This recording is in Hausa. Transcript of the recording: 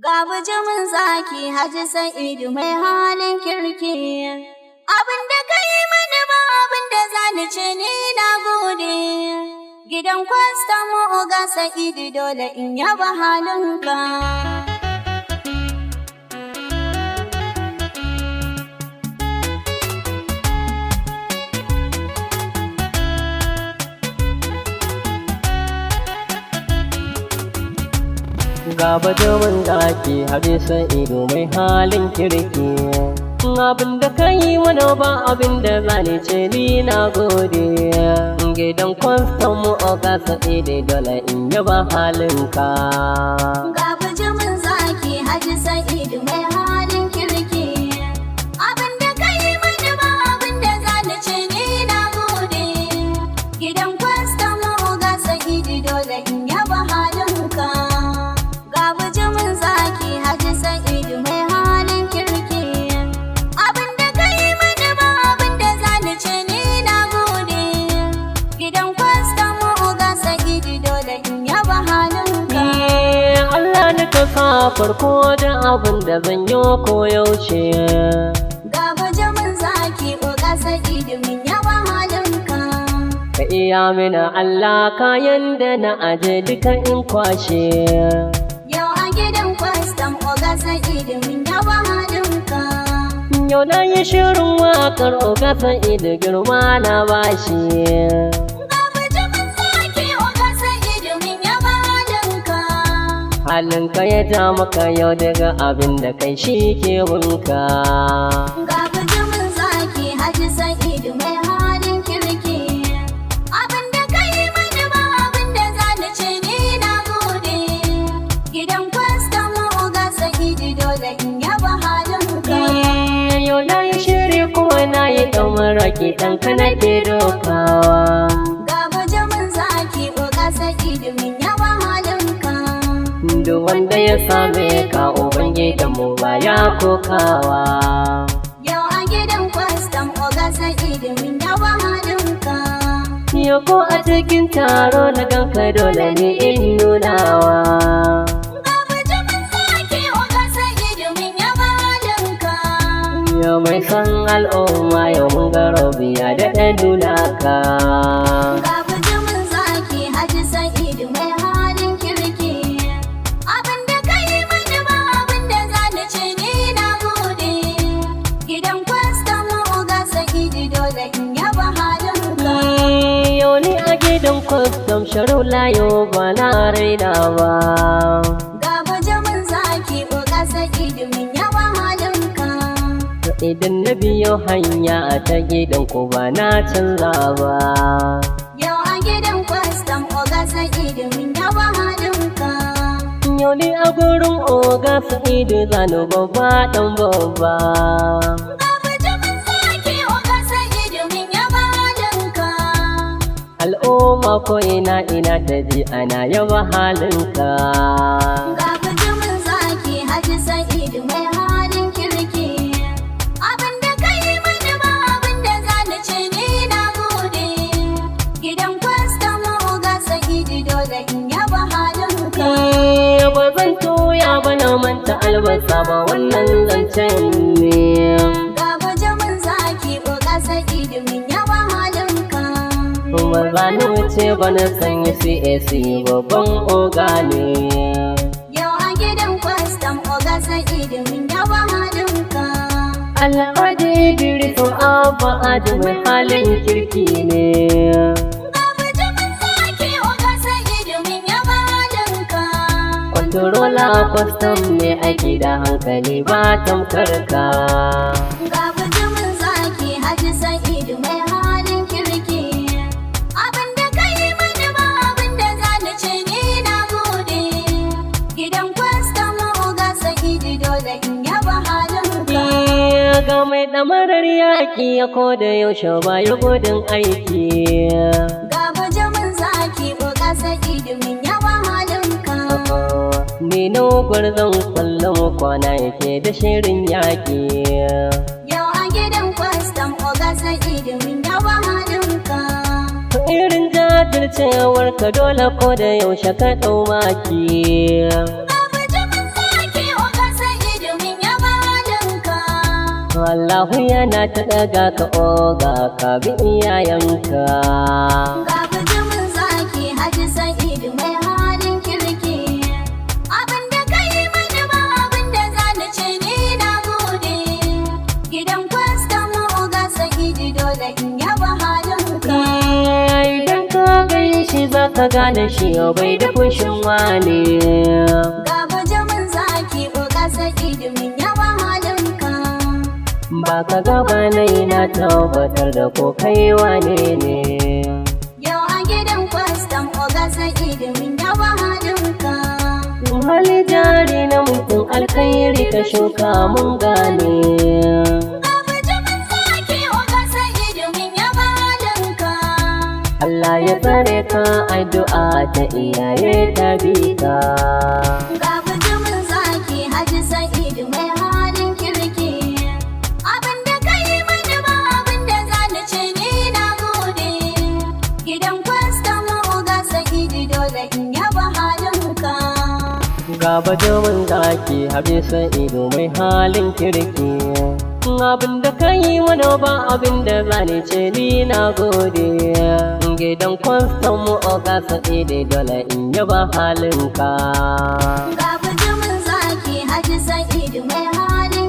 Ga bijimin zaki, Haji Sa'idu mai halin kirki. Abin da ka yi mani ba abin da za ni ce, ni na gode. Gidan kwastam, Oga Sa'idu, dole in yaba halinka. Ga bajamin zaki, Hadisa Ido mai halin kirki. Abin da ka yi mana ba abin da zani ce, ni na gode. Gidan kwastam mu, Oga Sa'idu, dole in yaba halinka. Ga bijimin zaki, Haji Sa'idu mai halin kirki. Abin da ka yi mani ba abin da za ni ce, ni na gode. Gidan kwastam, Oga Sa'idu, dole in yaba halinka. Ga bijimin zaki, Haji Sa'idu mai halin kirki. Abin da ka yi mani ba abin da za ni ce, ni na gode. Gidan kwastam, Oga Sa'idu, dole in yaba halinka. Allah na kafa farko da abin da zan yi ko yaushe. Ga bajamin zaki, Oga Sa'idu, mun yaba halinka. Ka iya mina Allah, kayan da na aje duka in kwashe. Yau a gidan kwastam, Oga Sa'idu, mun yaba halinka. Yau na yi shirin waƙar Oga Sa'idu, girma na bashi. Ga bajamin zaki, Oga Sa'idu, mun yaba halinka. Halinka ya ja maka yau daga abin da kai shi ke bunka. Ga bajamin zaki, Haji Sa'idu mai halin kirki. Abin da ka yi mani ba abin da za ni ce, ni na gode. Gidan kwastam, Oga Sa'idu, dole in yaba halinka. Yau na yi shiri kuma na yi ɗan ɗan kana ke dokawa. Ga bajamin zaki, Oga Sa'idu, mun yaba halinka. Duk wanda ya same ka, Ubangidanmu ba ya kokawa. Yau a gidan kwastam, Oga Sa'idu, mun yaba halinka. Yau ko a cikin taro na ganka, dole ne in nunawa. Ga bajamin zaki, Oga Sa'idu, mun yaba halinka. Yau mai san al'umma, yau mun ga rabiya da ɗan nuna ka. Ga bajamin zaki, Haji Sa'idu mai halin kirki. Abin da ka yi mani ba abin da za ni ce, ni na gode. Gidan kwastam, Oga Sa'idu, dole in yaba halinka. Yau ni a gidan kwastam sharula, yau ba na raina ba. Ga bajamin zaki, Oga Sa'idu, mun yaba halinka. Idan na biyo hanya ta gidan ku, ba na canza ba. Yau a gidan kwastam, Oga Sa'idu, mun yaba halinka. Yau ni a gurin Oga Sa'idu zanu babba dan babba. Ga bajamin zaki, Oga Sa'idu, mun yaba halinka. Al'umma ko ina ina ta ji ana yaba halinka. Ga bajamin zaki, Haji Sa'idu mai halin kirki. Abin da ka yi mani ba abin da za ni ce, ni na gode. Gidan kwastam, Oga Sa'idu, dole in yaba halinka. Ba zan toya ba na manta albasa ba, wannan zancen ne. Ga bajamin zaki, Oga Sa'idu, mun yaba halinka. Ba za ni wuce ba na sanya CAC, babban oga ne. Yau a gidan kwastam, Oga Sa'idu, mun yaba halinka. Alhaji Idris Abba Adi mai halin kirki ne. Ga bajamin zaki, Oga Sa'idu, mun yaba halinka. Kwantarola kwastam ne aiki da hankali, ba tamkar ka. Ga bajamin zaki, Haji Sa'idu mai halin kirki. Abin da ka yi mani ba abin da za ni ce, ni na gode. Gidan kwastam, Oga Sa'idu, dole in yaba halinka. Ga mai ɗamarar yaƙi, ya ko da yaushe ba ya gudun aiki. Ga bajamin zaki, Oga Sa'idu, mun yaba halinka. Ni na gwarzon kwallon kwana yake da shirin yaƙi. Yau a gidan kwastam, Oga Sa'idu, mun yaba halinka. Irin jajircewar ka, dole ko da yaushe ka ɗau maki. Ga bajamin zaki, Allahu yana ta ɗaga ka oga, ka bi iyayenka. Ga bijimin zaki Haji Sa'idu mai halin kirki. Abin da ka yi mani ba abin da za ni ce, ni na gode. Gidan kwastam, oga Sa'idu, dole in yaba halinka. Idan ka gan shi za ka gane shi bai da fushin wane. Ga bijimin zaki, oga Sa'idu, mun yaba halinka. Ba ka gaba na na tabbatar da ko kai wane ne. Yau a gidan kwastam, oga Sa'idu, mun yaba halinka. Hali jari na mutum, alkhairi ka shuka, mun gane. Ga bijimin zaki, oga Sa'idu, mun yaba halinka. Allah ya tsare ka, addu'a ta iyaye ta bi ka. Ga bijimin zaki Haji Sa'idu mai halin kirki. Abin da ka yi mani ba abin da za ni ce, ni na gode. Gidan kwastam, oga Sa'idu, dole in yaba halinka. Ga bajamin zaki Haji Sa'idu mai halin kirki. Abin da ka yi mana ba abin da zani ce, ni na gode. Gidan kwastam, oga Sa'idu, dole in yaba halinka. Ga bijimin zaki Haji Sa'idu mai halin